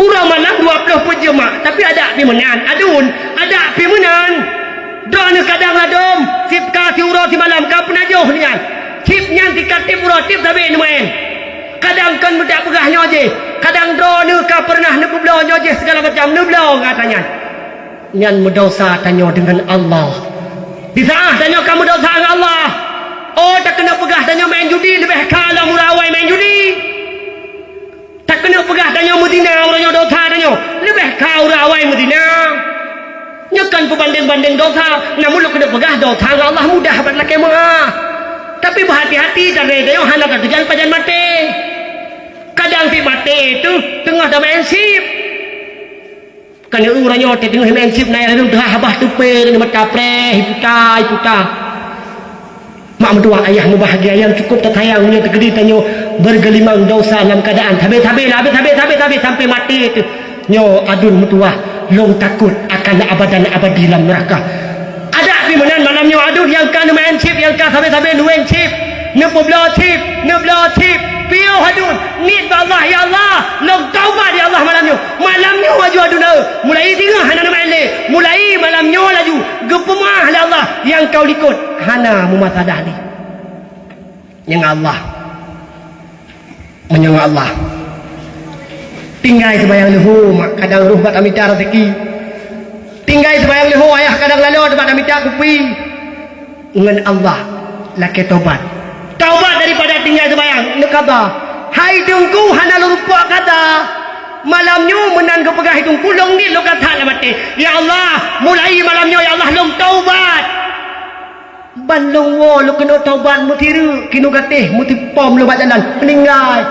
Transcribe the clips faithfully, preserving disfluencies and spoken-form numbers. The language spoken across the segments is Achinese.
Uroe malam dua ploh peuet jeuem, tapi adak pih meunan. Aduen, adak pih meunan. Droeneuh kadang ladôm, sip ka siuroe simalam ka peunajoh nyan. Sip nyan tika tiep uroe tiep sabe neumaén. Kadang kon meudak peugah nyoe jih, kadang droeneuh ka peureunah neupeubloe nyoe jih, segala macam neubloe gata nyan. Nyan meudesya tanyoe deungon Allah. Di saát tanyoe ka meudesya ngon Allah, oh, takeuneuk peugah tanyoe maén judi leubeh ka lom uroe awai maén judi. Takeuneuk peugah tanyoe meuzina uroe nyoe desya tanyoe leubeh ka uroe awai meuzina. Nyoe kon peubandeng-bandeng desya, namun lôn keuneuk peugah desya ngon Allah mudah bak lakée meu'ah. Tapi beuhati-hati, dan tanyoe hana tateujan pajan maté. Kadang sip maté teuh teungoh tameu'en sip. Kan ureuëng nyoe teuh teungoh meu'en sip na nyang teuhah babah tupée deungon mata preh, iputa, iputa. Mak meutuah ayah mubahgia nyang cukup tatayang meunyoe teukeudi tanyoe beugeulimang desya lam keuadaan sabe-sabe lah, sabe-sabe, sabe-sabe sampai maté teuh. Nyoe aduen meutuah, lôn takot akan abadan abadi lam neuraka. Adak pih meunan malam nyoe aduen nyang ka neumeu'en sip, nyang ka sabe-sabe neu'en sip, neupeubloe sip, neubloe sip, piôh aduen, niet bak Allah, "Ya Allah, lôn taubat ya Allah malam nyoe." Malam nyoe laju aduen, mulai singoh hana neumeu'en lé, mulai malam nyoe laju geupeumeu'ah lé Allah nyang ka u likot hana meumasalah lé. Nyang Allah. Meunyoe ngon Allah. Tinggai seumayang leuhô, mak, kadang roh bak tamita raseuki. Tinggai seumayang leuhô, ayah, kadang laloe bak tamita kupi. Ngon Allah lakée tobat. Tobat daripada tinggai seumayang, neukaba. Hai Teungku, hana lôn rumpok kata. Malam nyoe meunan geupeugah hai Teungku, lôn niet lôn ka that lam até. Ya Allah, mulai malam nyoe, ya Allah, lôn tobat. Ban lôn woe lôn keuneuk taubat meusireuk, keunoe gatéh meutipom lôn bak jalan, meuninggai.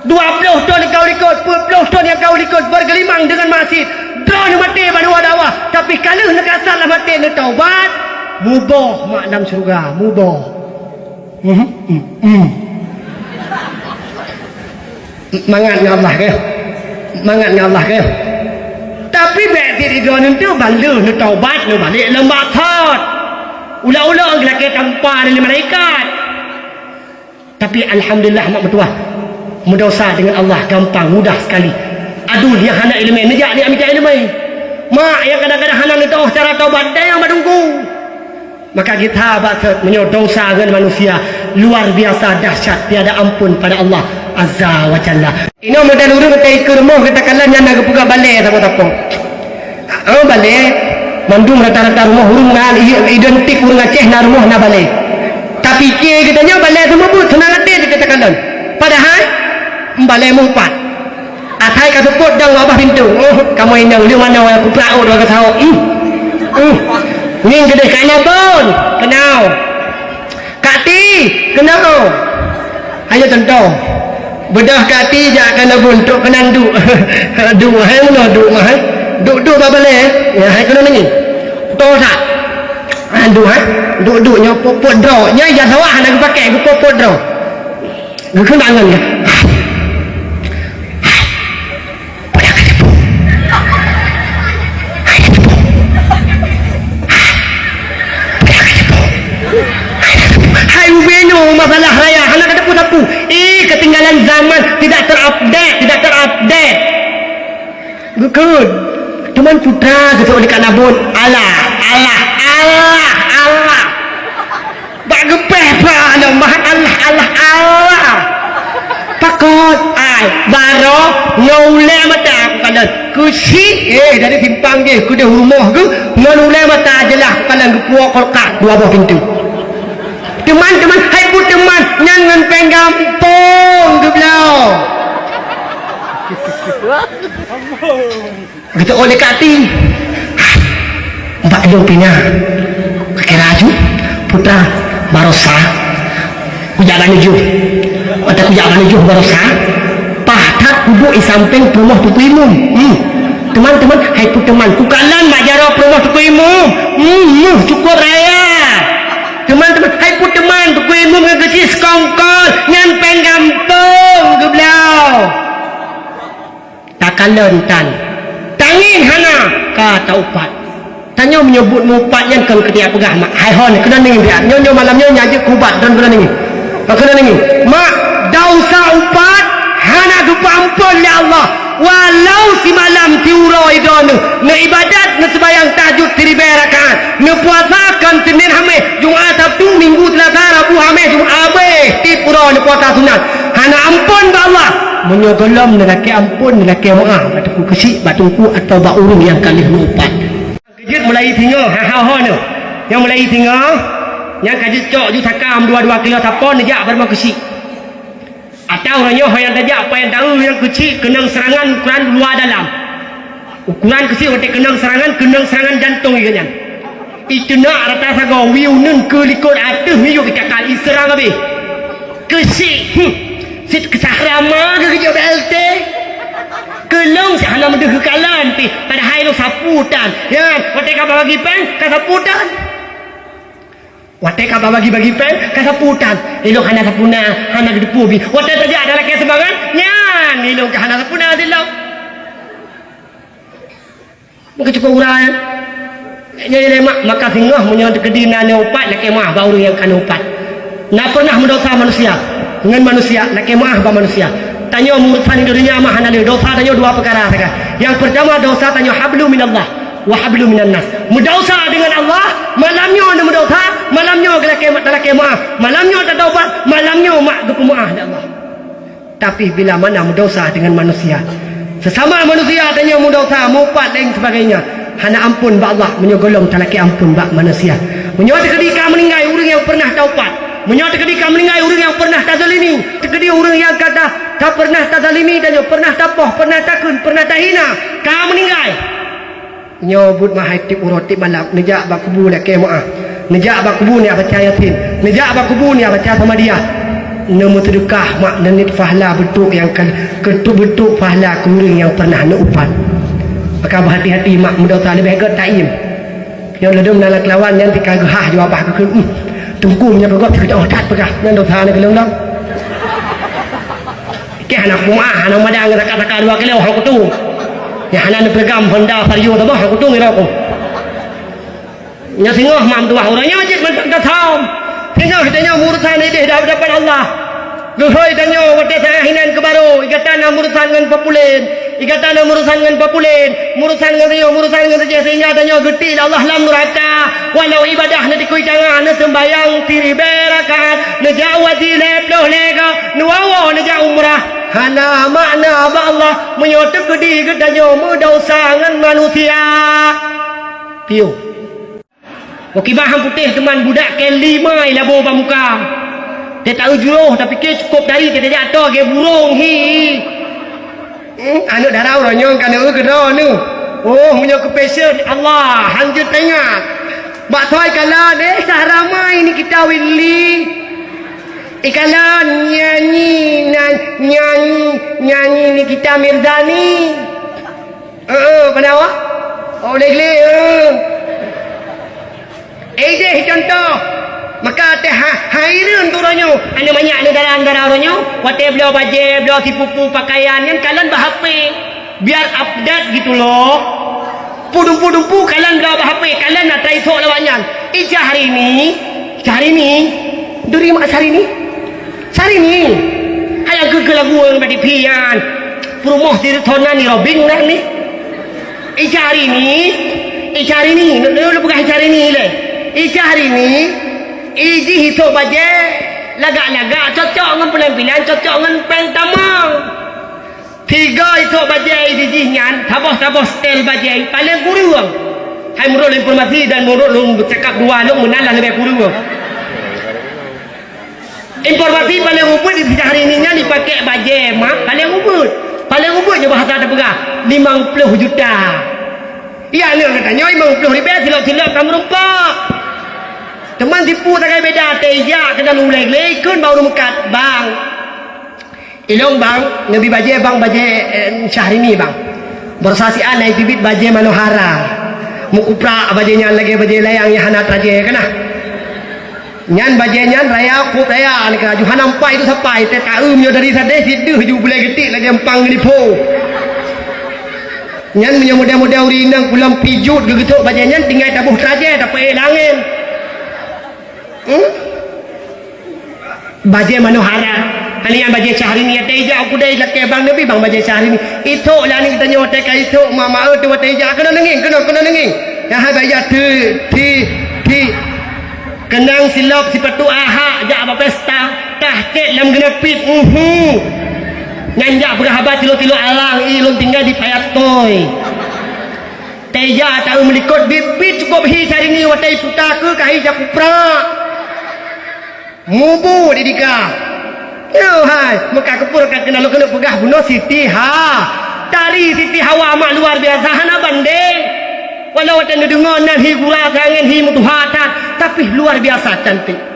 Dua ploh thon nyang ka u likot, peuet ploh thon nyang ka u likot, beugeulimang deungon maksiet. Droeneuh maté ban u dakwah, tapi ka lheueh neukasat lam até neutaubat, muboh mak lam syeuruga, muboh. Mhm, mhm, mhm. Mangat ngon Allah keuh. Mangat ngon Allah keuh. Tapi bék sit droeneuh teuh ban lheueh neutaubat, neubalek lom bak thot. Ulok-ulok geulakée tampa lé malaikat. Tapi alhamdulillah, mak meutuah. Meudesya deungon Allah gampang, mudah sekali. Aduen nyang hana iéleumé, neujak neumita iéleumé. Mak nyang kadang-kadang hana neutôh cara taubat, dayang bak Teungku. Maka gita bak that meunyoe desya ngon manusia luar biasa dahsyat, tiada ampun pada Allah Azza wa Jalla. Inoe meudan ureuëng geuta ikeue rumoh geuta kalon nyan na geupeugah balée sapo-sapo. Oh, balée, mandum rata-rata rumoh ureuëng na i-, identik ureuëng Aceh na rumoh na balée. Tapi keu geutanyoe balée seumeubeuet seunang até geuta kalon. Padahai balée meupat. Asai ka seupôt dong bak babah pintoe. Oh, kamoe inong, di mana orang kuprak oh, orang kesawok. Hmm. Hmm. Ngieng keudeh ka na bon. Kenal. Kak Ti, kenal. Ayo contoh. Bedah Kak Ti jak ka na bon, trok keunan duek. Duek, hai meunoe duek mah, hai. Duek-duek bak balée. Ya, hai keunoe nangis. Toh tak? Aduh, ha? Duek-duek nyoe pôt-pôt droe. Nyoe ija sawah hana geupakai, geupôt-pôt droe. Geukheun angon geuh. Hai ubé nyoe masalah raya, hana ka teupeu sapeue. Eh, ketinggalan zaman, tidak terupdate, tidak terupdate. Geukheun. Teuma putra geutôk di Kanabon. Alah, alah, alah, alah. Bak geupéh pa lom, bah alah, alah, alah. Pakon, ai, baroe ngon ulée mata aku kalon. Keuchik, eh, dari simpang jih keudeh rumoh geuh, ngon ulée mata jeulaih aku kalon geupuwoe kulkas dua boh pintoe. Teuma, teuma, hai peue teuma, nyan ngon péng gampông geubloe. Geuteuôt lé Kak Ti. Bak lôn pina. Kira aju, putra, baroesa. Kujak bak neujoh. Watée kujak bak neujoh baroesa, paih that kuduek i sampéng peurumoh Teungku Imum. Hmm. Teuma, teuma, hai peue teuma, kukalon bak jaroe peurumoh Teungku Imum. Hmm, muh cukup raya. Teuma, teuma, hai peue teuma, Teungku Imum ngon geuchik seukongkol, nyan péng gampông geubloe. Takalon tan. Tangieng hana ka taupat. Tanyoe meunyoe buet meuupat nyan kon keutika peugah, mak. Hai hon, keunoe nangis biat. Nyoe, nyoe malam nyoe nyan jeuet kuubat, droen keunoe nangis. Keunoe nangis. Mak, desya upat hana geupeuampon lé Allah. Walau simalam siuroe droeneuh, neuibadat, neuseumayang tahajud siribèe rakaat, neupuasa kon Senin Hamèh, Jumat Sabtu, Minggu Seulasa, Rabu Hamèh, Jumat, abéh tiep uroe neupuasa sunat, hana amphon bak Allah. Meunyoe gohlom neulakèe amphon, neulakèe meu'ah bak Teungku Keuchik, bak Teungku, atawa bak ureueng nyang ka lheueh meu-upat. Keujeuet mulai singoh, ha, ho, ho nyoe. Nyang mulai singoh, nyang ka jeuet cok ju sakam dua-dua kilo sapo neujak bak rumoh Keuchik. Atawa uroe nyoe ho nyang tajak pajan taeu nyang Keuchik keunong seurangan ukuran luwa dalam. Ukuran Keuchik watèe keunong seurangan, keunong seurangan jantong geuh nyan. Iteunak rata sagoe, wie uneun keu likot ateueh miyueb itakal, iseurang abéh. Keuchik, hmm, sit keusah rama geuh geujok B L T. Keulong sit hana meudeuh geukalon pih, padahai lôn sapu tan. Nyan, watèe ka bagi-bagi péng, ka sapu tan. Watèe ka bagi-bagi péng, ka sapu tan. Ilong hana sapu na, hana geuteupeue bih. Watèe tajak talakèe sumbangan, nyan ilong ka hana sapu na silong. Meukeue cukôp urai. Nyan lé mak, maka singoh meunyoe teukeudi na neuupat, lakèe meu'ah bak ureueng nyang ka neuupat. Na pernah meudosa manusia ngon manusia, lakèe meu'ah bak manusia. Tanyoe meurusan donya mah hana lé. Dosa tanyoe dua peukara sagai. Nyang peurtama dosa tanyoe hablum minallah wa hablum minan nas. Meudosa deungon Allah, malam nyoe neumeudosa, malam nyoe geulakèe, talakèe meu'ah, malam nyoe tataubat, malam nyoe mak geupeumeu'ah lé Allah. Tapi bila mana meudosa deungon manusia, sesama manusia tanyoe meudosa, meuupat laén sebagainya, hana amphon bak Allah meunyoe gohlom talakèe amphon bak manusia. Meunyoe teukeudi ka meuninggai ureueng nyang peurnah taupat, meunyoe teukeudi ka meuninggai ureueng nyang peurnah tazalimi, teukeudi ureueng nyang ka ta-, ka peurnah tazalimi tanyoe, peurnah tapoh, peurnah takheun, peurnah tahina, ka meuninggai. Nyoe buet meuhai tiep uroe tiep malam, neujak bak kubu lakèe meu'ah. Neujak bak kubu neujak baca Yasin. Neujak bak kubu neujak baca Samadiyah. Neumeuseudeukah mak neuniet pahala beutôk nyang ka, keutuk beutôk pahala keu ureueng nyang peurnah neuupat. Maka beuhati-hati mak meudosa leubeh gèt taiem. Nyoe ladôm na lam keulawan nyan tika geuhah jawabah geukheun, "Uhm, teungku nyoe keu gob teukeudong that peugah, nyan dosa na keulong-long." Kèe hana kupeumeu'ah, hana mada ngon saka-saka dua kilo, han kutu. Nyang hana neupeugam Honda Vario saboh, han kutu ngira ku. Nyoe singoh mam tuwah uroe nyoe jeuet mantong tasawöm. Singoh tanyoe meurusan idéh di hadapan Allah. Geuhôi tanyoe watèe saát hinan keu barô, igata na meurusan ngon papulen. Igata na meurusan ngon papulen, meurusan ngon riôh, meurusan ngon sujeh, sehingga tanyoe geutik lé Allah lam nuraka. Walau ibadah neudikui tangan, neuseumbahyang siribèe rakaat, neujak haji lhèe ploh lhèe goe, neuwoe neujak umrah, hana makna bak Allah meunyoe teukeudi geutanyoe meudosa ngon manusia. Piôh. Meukiban han putéh teuma budak kèe lima ilabo bak muka. Teuta jroh tapike cukôp dari teuta jak toh lagèe burông hi. Hmm, aneuk dara uroe nyoe ka neueu keudroe neuh. Oh, meunyoe keu fashion, Allah, han jeuet teuingat. Bak thoi kalon, eh, sah ramai ni kita Willy. Ikalon nyanyi, na-, nyanyi, nyanyi ni kita Mirzani. Heeh, pandai awak? Oh, glé-glé, heeh. Eh, jih contoh. Maka teuh ha-, haireuen tu uroe nyoe. Aneuk manyak aneuk dara-dara uroe nyoe, watèe bloe bajèe, bloe sipupu pakaian, nyan kalon bak H P. Biar update gitu loh. Pu dumpu-dumpu kalon bloe bak H P, kalon na trai sok lawak nyan. Ih, Syahrini, Syahrini. Duri mak Syahrini. Syahrini. Hai nyang keu-keu lagu nyang bak T V nyan. Peurumoh si Tona ni Robin nyan ni. Ih, Syahrini. Ih, Syahrini. Nyoe, nyoe, nyoe peugah Syahrini lé. Ih, Syahrini. Ih, jih isok bajèe lagak-lagak, cocok ngon peulampilan, cocok ngon péng tamong. Tiga isok bajèe di jih nyan, saboh-saboh setel bajèe paléng kureueng. Hai, meunurot lôn informasi dan meunurot lôn cakap dua lôn meunan lah leubeh kureueng. Informasi paléng ubit di Syahrini nyan jipakèk bajèe mak paléng ubit. Paléng ubit nyoe bahasa tapeugah, limong ploh juta. Iya, aneuk geutanyoe limong ploh ribèe silop-silop ka meureumpok. Teuma sipu sagai beda, teuh ijak keunan ulèe glé, ikheun bak ureueng meukat, "Bang, ilôn bang, neubi bajèe bang, bajèe, eh, Syahrini bang." Baroesa siat na iteubiet bajèe manohara. Meukuprak bajèe nyan lagèe bajèe layang nyang hana tajèe keunan. Nyan bajèe nyan raya, kôb raya nyan keunan, ju hana meupai itu sapai, teuh taeu meunyoe dari sadeh sideuh ju bulèe geutik lagèe empang geunipo. Nyan meunyoe model-model ureueng inong kulom pijot geugeusok bajèe nyan tinggai taboh trajé tapeuék lam angén. Hmm? Bajèe manohara. Hana nyan bajèe Syahrini, watèe ijak u keudè lakèe bang Nabi, bang bajèe Syahrini. Ithok lé aneuk geutanyoe watèe ka ithok, mak-mak eu watèe ijak, keunoe neungieng, keunoe, keunoe neungieng. Nyan hai bak ijak, ti, ti, ti. Keunong silop sipatu ahak jak bak pesta, tah cit lam geuneupit, uhu. Nyan jak peugah haba tilo-tilo alang, i lôn tinggai di Payat Toy. Teja taeu meulikot biet-biet cukôp hi Syahrini watèe iputa keu ka hi jak kuprak. Mubu di dika. Nyoe hai, meuka keupur ka keunan lôn keuneuk peugah bunoe Siti Ha. Tari Siti Hawa mak luar biasa hana bandeng. Walau watèe neudeungoe nan hi gura angén hi meutuha that, tapi luar biasa cantik.